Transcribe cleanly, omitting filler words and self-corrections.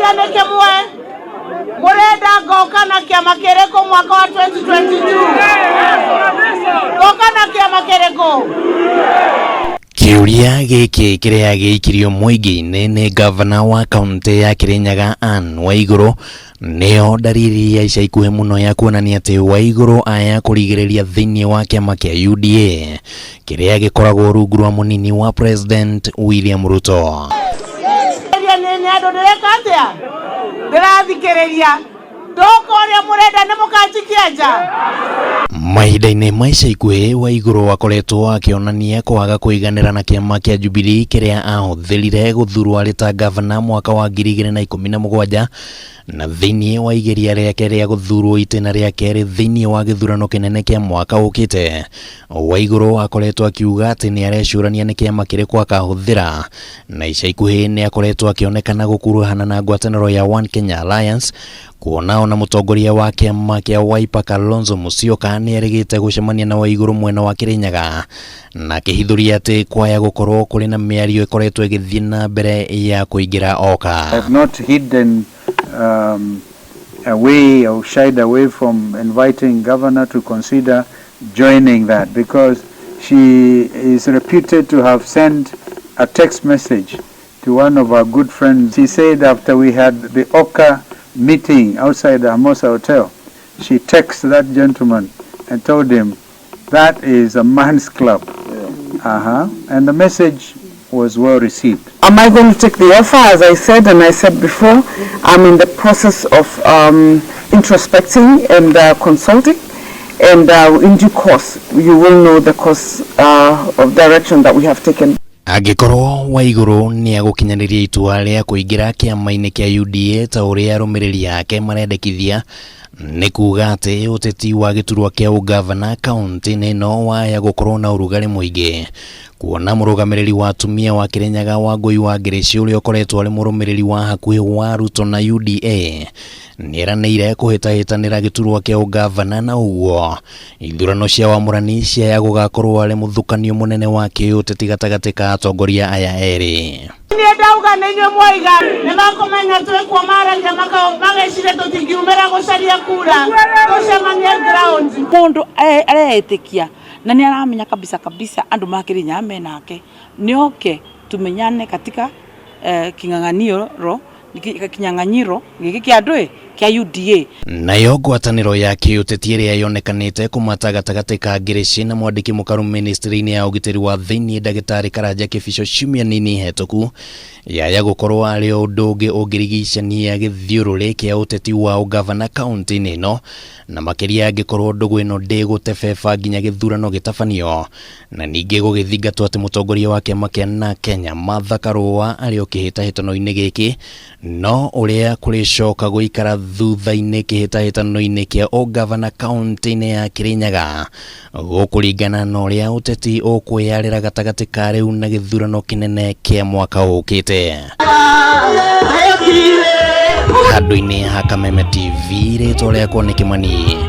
Kĩũria nĩ kĩmwe, mũrenda ngoka na kĩama kĩrĩkũ mwaka wa 2022? Ngoka na kĩama kĩrĩkũ? Kĩũria gĩkĩ kĩrĩa gĩikirio mũingĩ-inĩ nĩ ngavana wa kaũntĩ ya Kĩrĩnyaga Anne Waigũrũ nĩyo ndariri ya ica ikuhĩ mũno ya kuonania atĩ Waigũrũ aya kũrigĩrĩria thĩinĩ wa kĩama kĩa UDA kĩrĩa gĩkoragwo rungu rwa mũnini wa President William Ruto. Nĩ andũ ndĩreka atĩa? Ndĩrathikĩrĩria. Ndoka ũrĩa mũrenda nĩ mũkanjikia nja. Mahinda-inĩ ma ica ikuhĩ Waigũrũ akoretwo akĩonania kwaga kũiganĩra na kĩama kĩa Jubilee kĩrĩa ahũthĩrire gũthurwo arĩ ta ngavana mwaka wa 2017 na thĩinĩ wa igeria rĩake rĩa gũthurwo itĩna rĩa kerĩ thĩinĩ wa gĩthurano kĩnene kĩa mwaka ũkĩte. Waigũrũ akoretwo akiuga atĩ nĩ arecũrania nĩ kĩama kĩrĩkũ akahũthĩra na ica ikuhĩ nĩ akoretwo akĩonekana gũkuruhana na ngwatanĩro ya One Kenya Alliance kuona ona mũtongoria wa kĩama kĩa Wiper Kalonzo Musyoka nĩ erĩgĩte gũcemania na Waigũrũ mwena wa Kĩrĩnyaga na akĩhithũria atĩ kwaya gũkorwo kũrĩ na mĩario ĩkoretwo ĩgĩthiĩ na mbere ya kũingĩra Oka. I've not hidden away or shied away from inviting governor to consider joining that, because she is reputed to have sent a text message to one of our good friends. She said after we had the OCA meeting outside the Hamosa Hotel, she texted that gentleman and told him that is a man's club. And the message was well received. Am I going to take the offer? As I said, and I said before, I'm in the process of introspecting and consulting, and in due course, you will know the course of direction that we have taken. Angĩkorwo Waigũrũ nĩ agũkinyanĩria itua rĩa kũingĩra kĩama-inĩ kĩa UDA ta ũrĩa arũmĩrĩri ake marendekithia, nĩ kuga atĩ ũteti wa gĩturwa kĩa ũgavana kaũntĩ-inĩ ĩno waya gũkorwo na ũrugarĩ mũingĩ, kuona mũrũgamĩrĩri wa atumia wa Kĩrĩnyaga Wangũi wa Ngĩrĩci ũrĩa ũkoretwo arĩ mũrũmĩrĩri wa hakuhĩ wa Ruto na UDA nĩeranĩire kũhĩtahĩtanĩra gĩturwa kĩa ũgavana, na ũguo ithurano cia wamũrani ciaya gũgakorwo arĩ mũthũkanio mũnene wa kĩũteti gatagatĩ ka atongoria aya erĩ. Niĩ ndauga nĩ inyuĩ mwaiga nĩ makũmenya twĩkuo maragia mageciria tũtingiumĩra gũcaria kura tũcemanie ground. Mũndũ areĩtĩkia na nĩ aramenya kabisa kabisa andũ ma Kĩrĩnyaga menake nĩoke tumenyane katika king'ang'aniro kinyang'anyiro gĩkĩ kĩa andũ ĩ kĩa UDA. Nayo ngwatanĩro ya kĩũteti ĩrĩa yonekanĩte kũmata gatagatĩ ka Ngĩrĩci na mwandĩki mũkaru ministry-inĩ ya ũgitĩri wa thĩinĩ ndagĩtarĩ Karanja Kĩbico ciumia nini hetũku yaya gũkorwo arĩ ũndũ ũngĩ ũngĩrigicania gĩthiũrũrĩ kĩa ũteti wa ũgavana kaũntĩ-inĩ ĩno, na makĩria angĩkorwo ndũgũ ĩno ndĩgũtebeba nginya gĩthurano gĩtabanio, na ningĩ gũgĩthingatwo atĩ mũtongoria wa kĩama kĩa na Kenya Martha Karũa arĩ o kĩhĩtahĩtano-inĩ gĩkĩ, no ũrĩa kũrĩcoka gũikara thutha-inĩ kĩhĩtahĩtano-inĩ kĩa ũgavana kaũntĩ-inĩ ya Kĩrĩnyaga gũkũringana na ũrĩa ũteti ũkwĩyarĩra gatagatĩ ka rĩu na gĩthurano kĩnene kĩa mwaka ũkĩte. Handũ-inĩ ha Kameme TV, rĩtwa rĩakwa nĩ Kĩmani.